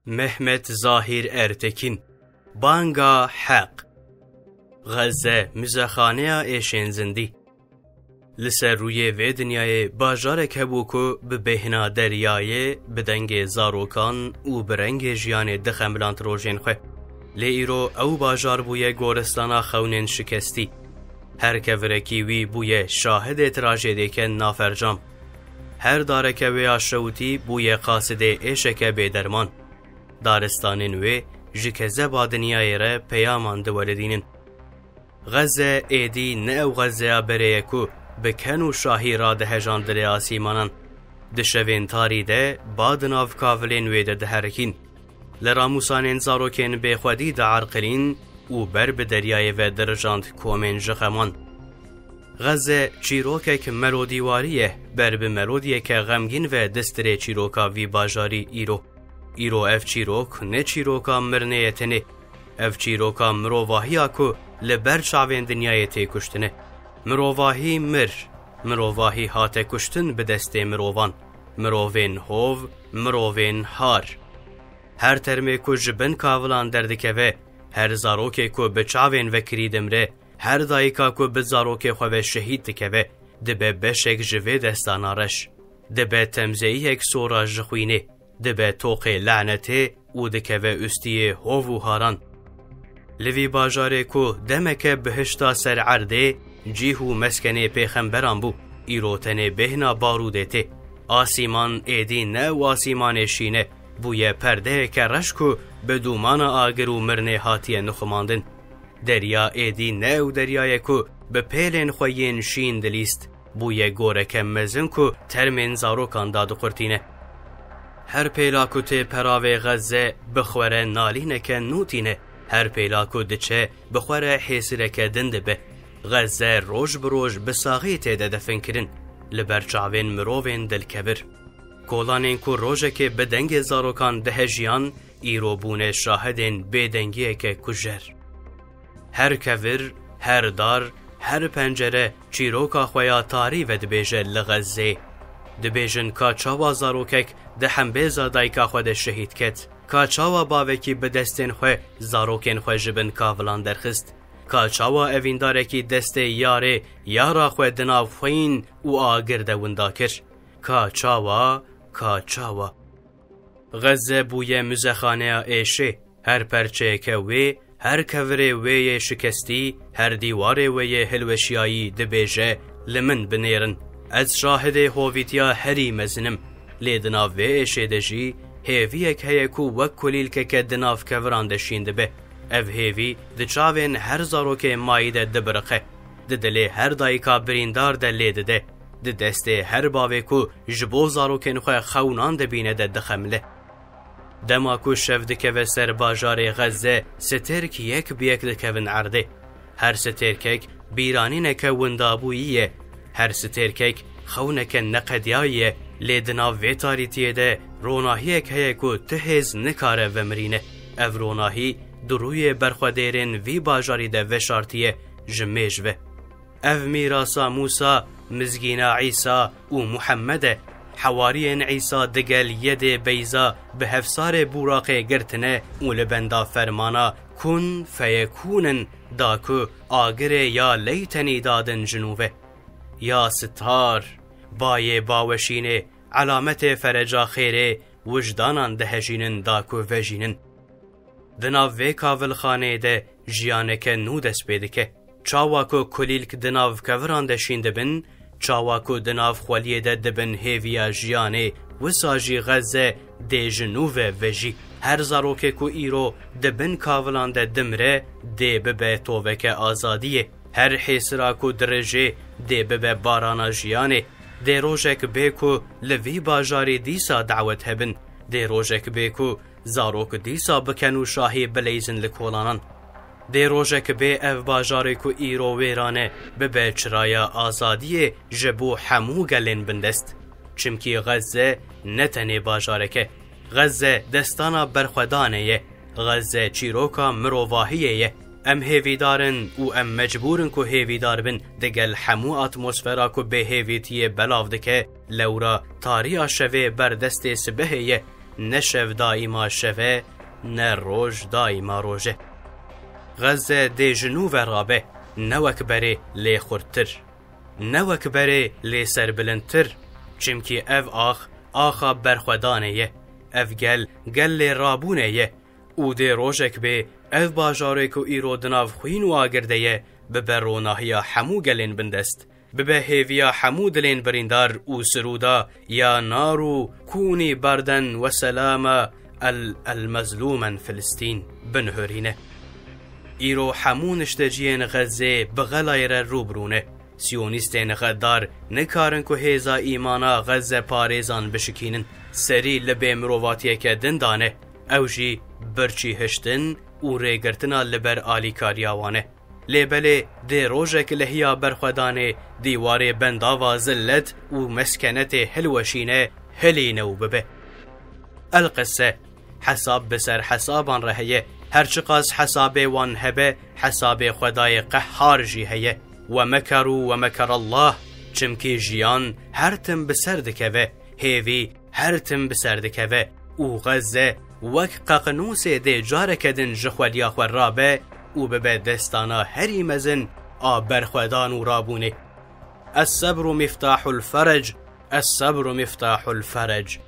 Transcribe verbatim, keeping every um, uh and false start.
Mehmet Zahîr Ertekîn. Banga Heq. Xezze, muzexaneya êşên zindî. Li ser rûyê vê dinyayê bajarek hebû ku bi bêhna deryayê, bi dengê zarokan û bi rengê jiyanê dixemiland rojên xwe. Lê îro ew bajar bûye goristana xewnên şikestî. Her kevirekî wî bûye şahidê trajedêke nafercam. Her dareke wê ya şewitî bûye qasidê êşeke bêderman. Daristanên wê ji kezeba dinyayê re peyaman diweridînin. Xezze êdî ne ew Xezzeya berê ye ku bi ken û şahî radihejandinê asîmanan. Di şevên tarî de ba di nav kavilên wê de diherikîn. Li ramûsanên zarokên bêxwedî diarqilîn û ber bi deryayê ve dirijand komên ji xeman. Xezze çîrokek melodîwarî ye, ber bi melodiyeke xemgîn ve distirê çîroka vî bajarî îro. Îro ev çîrok ne çîroka mirinê ye tenê. Ev çîroka mirovahiya ku li ber çavên dinyayê tê kuştine. Mirovahî mir, mirovahî hate kuştin bi destê mirovan. Mirovên hov, mirovên har. Her termê ku ji bin kavilan derdikeve, her zarokê ku bi çavên vekirî dimre, her dayika ku bi zarokê xwe ve şehîd dikeve, dibe beşek ji vê destana reş. Dibe temzeyiyek sora ji xwînê, dibe toqê lanetê û dikeve ustiyê hov û haran. Li vî bajarê ku demeke bihişta ser erdê, cîh û meskenê pêxemberan bû, îro tenê bêhna barûdê tê. Asîman êdî ne ew asîmanê şîn e, bûye perdeyeke reş ku bi dûmana agir û mirinê hatiye nixumandin. Derya êdî ne ew derya ye ku bi pêlên xwe yên şîn dilîst, bûye goreke mezin ku termên zarokan dadiqurtîne. Her pêla ku tê peravê Xezze bi xwe re nalîneke nû tîne, her pêla ku diçe bi xwe re hêsireke din dibe. Xezze roj bi roj bi saxî tê de definkirin. Li ber çavên mirovên dilkevir. Kolanên ku rojekê bi dengê zarokan dihejiyan, îro bûne şahidên bêdengiyeke kujer. Her kevir, her dar, her pencere çîroka xwe ya tarî vedibêje li Xezzê. Dibêjin ka çawa zarokek di hembêza dayika xwe de şehîd ket. Ka çawa bavekî bi destên xwe zarokên xwe ji bin kavilan derxist. Ka çawa evîndarekî destê yarê yara xwe di nav xwîn û agir de winda kir. Ka çawa, ka çawa. Xezze bûye muzexaneya êşê. Her perçeyeke wê, her kevirê wê yê şikestî, her dîwarê wê yê hilweşiyayî dibêje, li min binêrin. Ez şahidê hovîtiya herî mezin im. Lê di nav vê êşê de jî hêviyek heye ku wek kulîlkeke di nav keviran de şîn dibe. Ev hêvî di çavên her zarokê mayî de dibiriqe. Di dilê her dayika birîndar de lê dide. Di destê her bavê ku ji bo zarokên xwe xewnan dibîne de dixemile. Dema ku şev dikeve ser bajarê Xezze, stêrk yek bi yek dikevin erdê. Her stêrkek bîranîneke windabûyî ye. Her stêrkek xewneke neqediyayî ye, lê di nav vê tarîtiyê de ronahiyek heye ku ti hêz nikare vemirîne. Ev ronahî di rûyê berxwedêrên vî bajarî de veşartiye ji mêj ve. Ev mîrasa Mûsa, mizgîna Îsa û Muhemmed e. Hewariyên Îsa digel yedê beyza bi hevsarê Buraqê girtine û li benda fermana kun feyekûn in da ku agirê ya leytenî dadin ji nû ve. Ya sitar, bayê baweşînê, elametê fereca xêrê, wijdanan dihejînin da ku vejînin. Di nav vê kavilxaneyê de jiyaneke nû dest pê dike. Çawa ku kulîlk di nav keviran de şîn dibin, çawa ku di nav xweliyê de dibin hêviya jiyanê, wisa jî Xezze dê ji nû ve vejî. Her zarokê ku îro di bin kavilan de dimre, dê bibe toveke azadiyê. Her hêsira ku dirijê, dê bibe barana jiyanê. Dê rojek bê ku li vî bajarî dîsa dawet hebin. Dê rojek bê ku zarok dîsa biken û şahî bileyzin li kolanan. Dê rojek bê ev bajarê ku îro wêran e, bibe çiraya azadiyê ji bo hemû gelên bindest. Çimkî Xezze ne tenê bajarek e. Xezze destana berxwedanê ye. Xezze çîroka mirovahiyê ye. Em hêvîdar in û em mecbûr in ku hêvîdar bin. Digel hemû atmosfera ku bêhêvîtiyê belav dike, lewra tariya şevê ber destê sibehê ye. ne şev daîma şev e, ne roj daîma roj e. Xezze dê ji nû ve rabe, ne wek berê lê xurttir. Ne wek berê lê serbilindtir. Çimkî ev ax, axa berxwedanê ye. Ev gel, gel lê rabûnê ye. Û dê rojek bê, ev bajarê ku îro di nav xwîn û agir de ye, bibe ronahiya hemû gelên bindest. Bibe hêviya hemû dilên birîndar û sirûda ya nar û kûnî berden we selama el, el mezlûmen Filistîn binihurîne. Îro hemû nişteciyên Xezzê bi xelayê re rû bi rû ne. Siyonîstên xeddar nikarin ku hêza îmana Xezze parêzan bişikînin. Serî li bê mirovatiyeke din dane. Ew jî birçî hiştin û rêgirtina li ber alîkariya wan e. Lê belê dê rojek li hiya berxwedanê dîwarê bendava zillet û meskenetê hilweşîne, hilîne û bibe. El qise, hesab bi ser hesaban re heye. Her çiqas hesabê wan hebe, hesabê Xwedayê qehhar jî heye. We mekeru we mekerallah, çimkî jiyan her tim bi ser dikeve, hêvî her tim bi ser dikeve û Xezze wek qeqnûsê dê careke din ji xweliya xwe rabe û bibe destana herî mezin a berxwedan û rabûnê. Es-sebru miftahul ferec, es-sebru miftahul ferec.